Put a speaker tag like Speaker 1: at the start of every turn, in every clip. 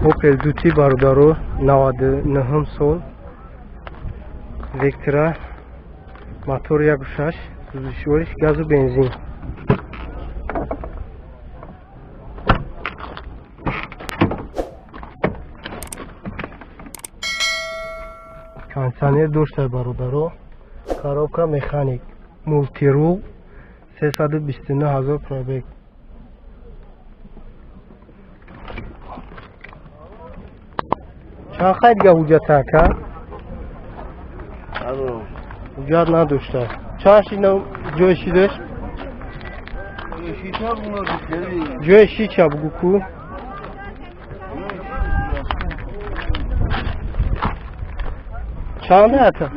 Speaker 1: Opel Duty бародаро 99 сол Vectra мотор 1.6 сӯзишвориш газу бензин. Кондиционер дошта бародаро, коробка механик, мултирул, 329 000 пробег. Чанд хай дига ҳуҷҷат ака? Ҳуҷҷат надошта. Чанд шид ҷои шидаш? Ҷои шича бугу ку? Чанда ака?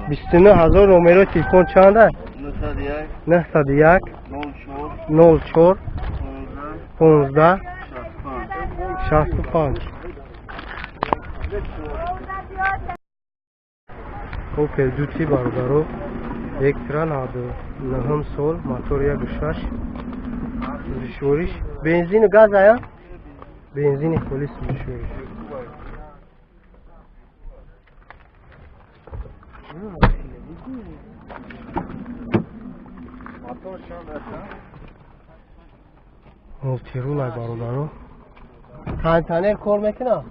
Speaker 1: 29 000. Номерои телефон чанда? 901 04 15 65. Opel Duty бародаро Vectra 99 сол мотор 1.6 сӯзишвориш бензину газ ая? Бензини холи сӯзишвориш. Мултирулай бародаро. Кондиционер кор мекунад?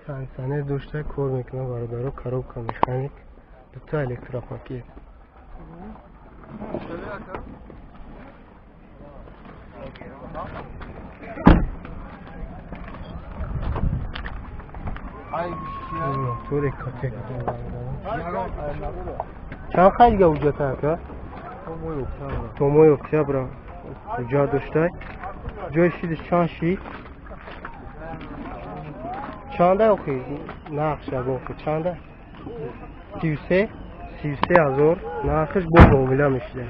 Speaker 1: Кондиционер дошта кор мекунад бародаро, коробка механик, дута электропакет. Мотори катек бародаро. Чанд хай дига ҳуҷҷат ака? То моҳи октябра ҳуҷҷат доштай. Ҷои шидиш чанд шид? Чанда охи? Нархш ягон хи чанда? 33 33 000 нархш бо муомила мешуда.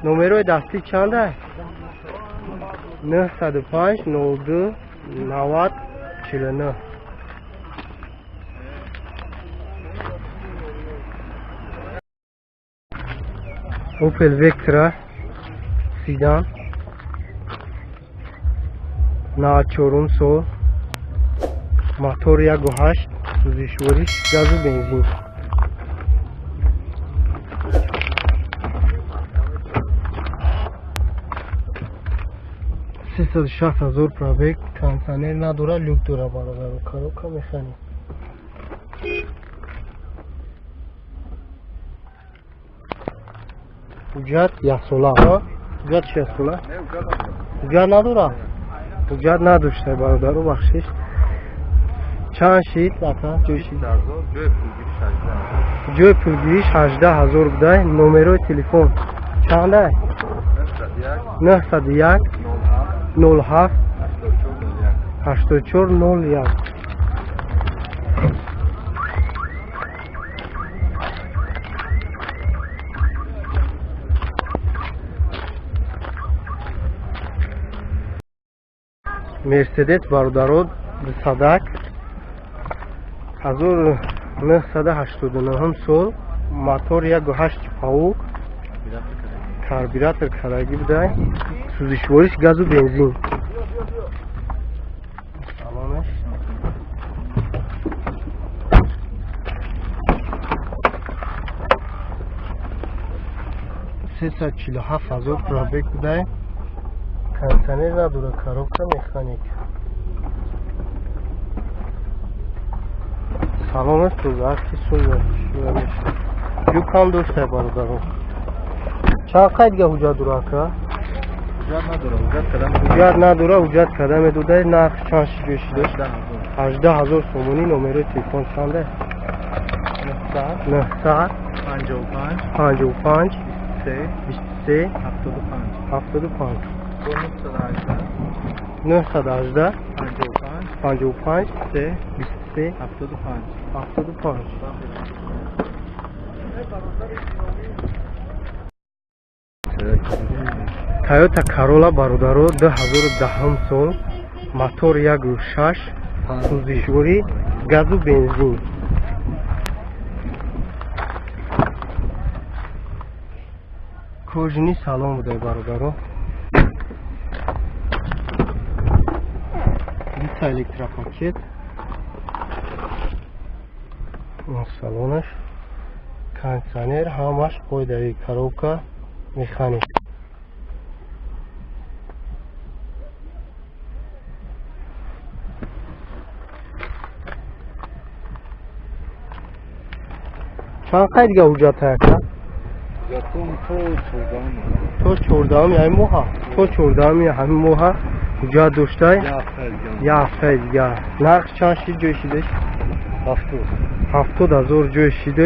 Speaker 1: Номерои дастӣ чанда? 905 02 90 49. Opel Vectra седан 94 сол мотор 1.8 сӯзишвориш газу бензин. 360 000 пробег, кондиционер надора, люк дора бародаро, коробка механик. Ҳуҷҷат яксола, ҳуҷҷат шастсола? Ҳуҷҷат надора? Ҳуҷҷат надошта бародаро, бахшиш. Чанд шид ака? Ҷои шид? Ҷои пулгириш 18 000 будай. Номерои телефон чанда? 901 07 84 01. Мерседес бародаро дусадак 1989 сол мотор 1.8 паук карбюратор карагӣ будай, сӯзишвориш газу бензин. Салонаш 347 000 пробег будай, кондиционер надора, коробка механик. Салонаш тоза аст ки сӯза мешавад. Люк ҳам дошта бародаро. Чанд қай дига ҳуҷҷат дора ака?
Speaker 2: Ҳуҷҷат надора, ҳуҷҷат када
Speaker 1: Ҳуҷҷат надора, ҳуҷҷат када медодай. Нарх чанд шид ҷои шидаш? 18 000 сомонӣ. Номерои телефон чанда? 900
Speaker 2: 55
Speaker 1: 55
Speaker 2: 3
Speaker 1: 23
Speaker 2: 75
Speaker 1: 75.
Speaker 2: 918
Speaker 1: 918
Speaker 2: 55
Speaker 1: 55
Speaker 2: 3
Speaker 1: 23
Speaker 2: 75.
Speaker 1: 75. Toyota Corolla бародаро 2010 сол мотор 1.6 сӯзишворӣ газу бензин. Кожини салон будай бародаро. Дута электропакет. Салонаш, кондиционер, ҳамаш қоидави, коробка механик. Чанд қай дига ҳуҷҷат ака? То 14-уми ҳамин моҳа, то 14-уми ҳамин моҳа ҳуҷҷат доштай, як ҳафтаи дига. Нарх чанд шид, ҷой шидаш? 70,000 ҷой шидаш.